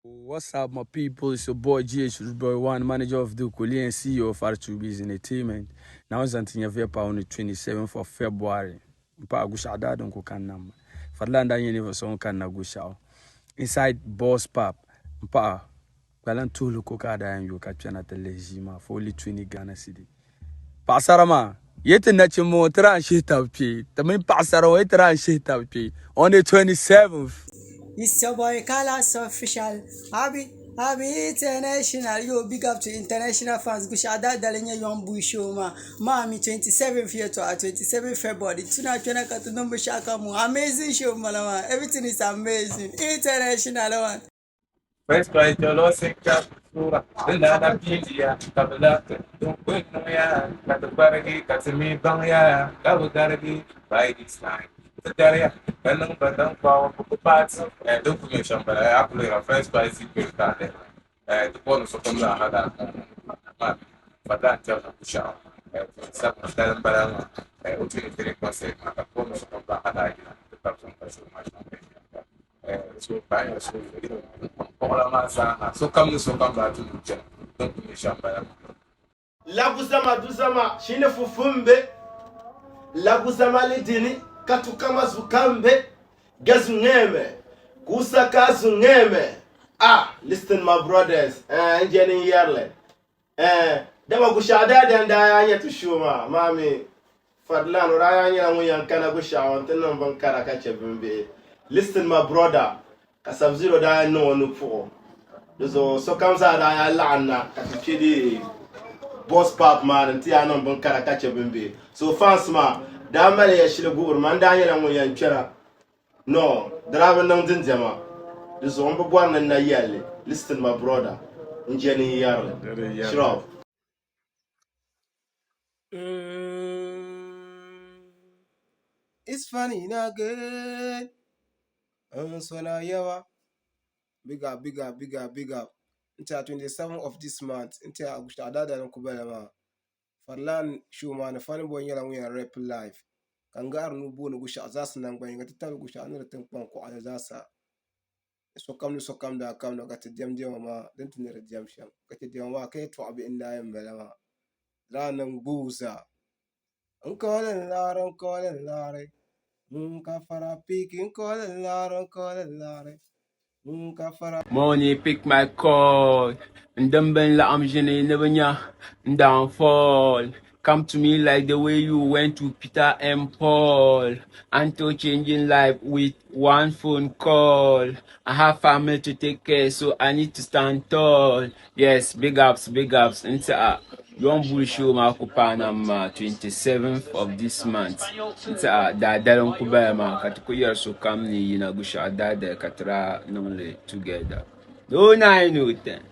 What's up, my people? It's your boy GH Boy One, manager of Dukuli and CEO of R2Bees Entertainment. Now it's until on the 27th of February. Mpa gusha da don ko kan nam. Fadlan da yene so kan na gusha. Inside Boss Pap. Mpa balan tulu ko ka da yan yo ka tana telejima for only 20 Ghana cedi. Paɣasara maa yi ti nachimba ŋɔ ti daa shihi tabi kpee ti mini paɣasara ŋɔ yi ti daa shihi tabi kpee on the 27th. It's your boy Colors Official. Abi, Abi International. Yo, big up to international fans. Gusha da dali nyɛ Young Bull Show maa. Maa mi 27th year to 27 February. Tuna kpɛna ka ti niŋ binshɛɣu kam amazing show m bala maa. Everything is amazing. International one. First by Jolo Sika Sura, Lana Pilia, Kabla, Dunguya, Katabaragi, Katimi Bangya, Kabudaragi, by this time. Daria, Kanang Badang Power, Pats, and Documentation, but I upload first by Zipper, the bonus of the Hada, but that tells the show. Seven, Badang, Utility Concert, the bonus of the Hada, the person so bayan so kɔgɔla maa zaa sokam ni sokam daa ti lu chɛna din kuli nyɛ shɛm bala maa. Laguzama duzama shine fufumbe Laguzama lidini katukama zukambe Gazungeme kusaka zungeme. Ah, listen my brothers, eh njeni yerle. Eh, dama gushada dan da ya nyɛ ti show maa maami Fadlan o daa yaa nyɛla ŋun yɛn kana Gushiɛɣu nti niŋ bin kara ka chɛ bimbihi. Listen my brother, ka Sub-Zero daa yɛn niŋ o nupuɣu. Di zuɣu sokam zaa daa yaa laɣim na ka ti kpe di Boss Pub maa ni nti yaa niŋ bin kara ka chɛ bimbihi. So fans maa daa mali ya shili guhiri ma n daa nyɛla ŋun yɛn kpɛra. No, di daa bi niŋ dindema. Di zuɣu m bi bɔri ni n na yɛli li. Listen my brother, n je ni n yɛri li. Shrub. It's funny again. Sona yawa. Big up, big up, big up, big up. Nti 27 of this month. Nti Agusha Adada kubala ma. Farlan show maa ni Funny Boy nyɛla ŋun yɛn rap live. Ka n gahiri nuu booni Gushiɛɣu zaasa nangbani ka ti tabili Gushiɛɣu ni di tiŋkpaŋ kɔɣili zaasa. Sokam ni sokam daa kamina ka ti diɛm diɛma maa din ti ni di diɛm shɛm. Ka ti diɛma maa ka yɛltɔɣa bihi n-naai m-bala maa. Di daa niŋ gbooza. N calling laari, n calling laari. Ka fara piki, n calling laari, n calling laari. Ka fara Money pick my call. Ndumben laɣim ʒini ni bi nya downfall. Come to me like the way you went to Peter and Paul. Anto changing life with one phone call. I have family to take care, so I need to stand tall. Yes, big ups, big ups. Nti a Young Bull Show maa ku paana maa 27th of this month. Nti a daadali n ku bala maa ka ti ku yɛri sokam ni yina Gushiɛɣu daadali ka ti daa niŋli together. No nine no ten.